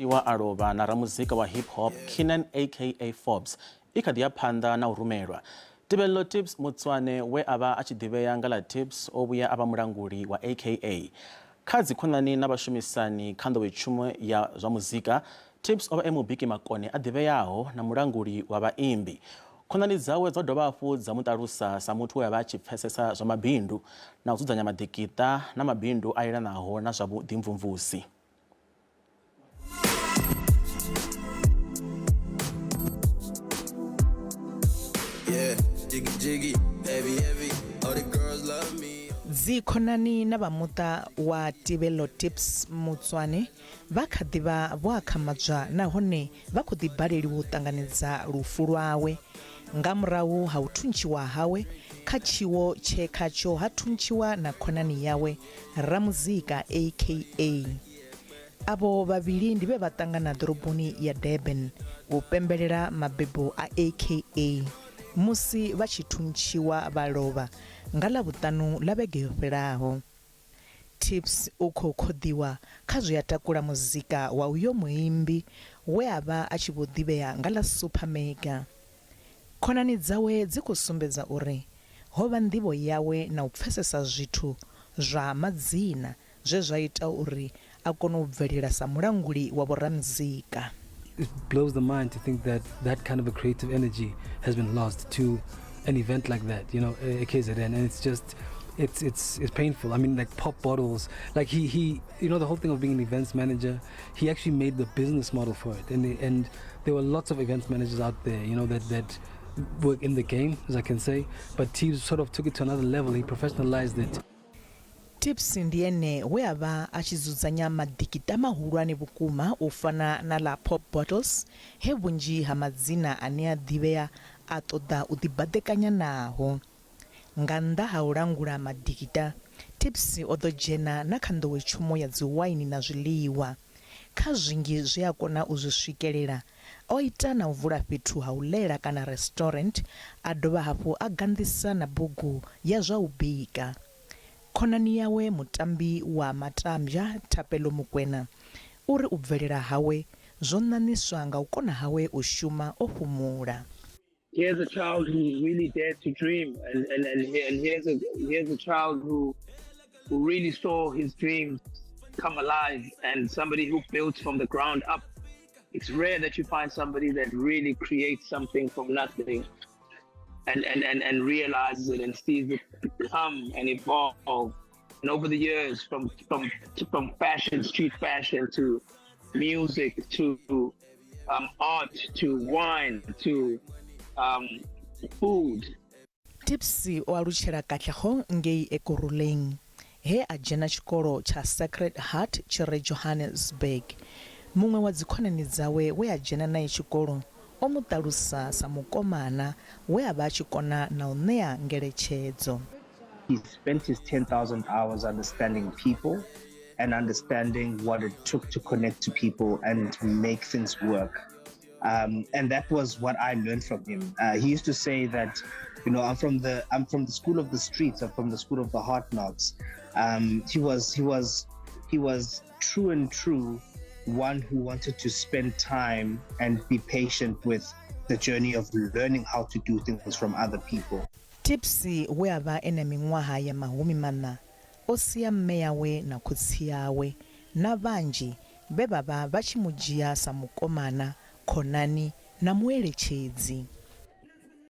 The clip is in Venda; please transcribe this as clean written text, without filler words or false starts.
Iwa a lovha na ramuzika wa hip hop Kiernan aka Forbes i kha ḓi ya phanḓa na u rumelwa. Tebello Tips Motswane we a vha a tshi ḓivhea nga ḽa Tips o vhuya a vha mulanguli wa AKA. Kha dzikhonani na vhashumisani kha nḓowetshumo ya zwa muzika, Tips o vha e mubiki makone a ḓivheaho na mulanguli wa vhaimbi. Khonani dzawe dzo dovha hafhu dza mu ṱalusa sa muthu we a vha a tshi pfesesa zwa mabindu na u dzudzanya maḓikiṱa na mabindu a elanaho na zwa vhuḓimvumvusi. Yeah, jiggy jiggy, heavy heavy, all the girls love me. Dzikhonani na vha muṱa wa Tebello Tips Motswane vha kha ḓi vha vho akhamadzwa nahone vha khou ḓi baleliwa u ṱanganedza lufu lwawe nga murahu ha u thuntshiwa hawe kha tshiwo tshe khatsho ha thuntshiwa na khonani yawe ramuzika AKA. Avho vhavhili ndi vhe vha ṱangana ḓoroboni ya Durban u pembelela mabebo a AKA musi vha tshi thuntshiwa vha lovha nga Ḽavhuṱanu ḽa vhege yo fhelaho. Tips u khou khoḓiwa kha zwe a takula muzika wa uyo muimbi we a vha a tshi vho ḓivhea nga ḽa Super Mega. Khonani dzawe dzi khou sumbedza uri ho vha nḓivho yawe na u pfesesa zwithu zwa madzina zwe zwa ita uri a kone u bvelela sa mulanguli wa vhoramuzika. It blows the mind to think that that kind of a creative energy has been lost to an event like that, you know, a KZN, and it's just, it's painful. I mean, like pop bottles, like he, you know, the whole thing of being an events manager, he actually made the business model for it, and there were lots of events managers out there, you know, that work in the game, as I can say, but Tips sort of took it to another level. He professionalized it. Tips ndi ene we a vha a tshi dzudzanya maḓikiṱa mahulwane vhukuma u fana na ḽa Pop Bottles he vhunzhi ha madzina ane a ḓivhea a ṱoḓa u ḓibaḓekanya naho. Nga nnḓa ha u langula maḓikiṱa, Tips o ḓo dzhena na kha nḓowetshumo ya dziwaini na zwiḽiwa. Kha zwinzhi zwe a kona u zwi swikelela, o ita na u vula fhethu ha u ḽela kana restaurant, a dovha hafhu a ganḓisa na bugu ya zwa u bika. Khonani yawe mutambi wa matambwa Thapelo Mokoena u ri u bvelela hawe zwo ṋaṋiswa nga u kona hawe u shuma o fhumula. Here's a child who really dared to dream, and here's a child who really saw his dreams come alive, and somebody who built from the ground up. It's rare that you find somebody that really creates something from nothing and realizes it and sees it become and evolve. And over the years, from fashion, street fashion, to music, to art, to wine, to food. Tips o alutshela Katlehong ngei Ekurhuleni he a dzhena tshikolo tsha Sacred Heart tshi re Johannesburg. Muṅwe wa dzikhonani dzawe we a dzhena nae tshikolo o mu ṱalusa sa mukomana we a vha a tshi kona na u ṋea ngeletshedzo. He spent his 10,000 hours understanding people and understanding what it took to connect to people and make things work. And that was what I learned from him. He used to say that, I'm from the school of the streets. I'm from the school of the hard knocks. He was true and true, one who wanted to spend time and be patient with the journey of learning how to do things from other people. Tips we a vha e na miṅwaha ya 40 o sia mme yawe na khotsi yawe na vhanzhi vhe vha vha vha tshi mu dzhia sa mukomana, khonani na mueletshedzi.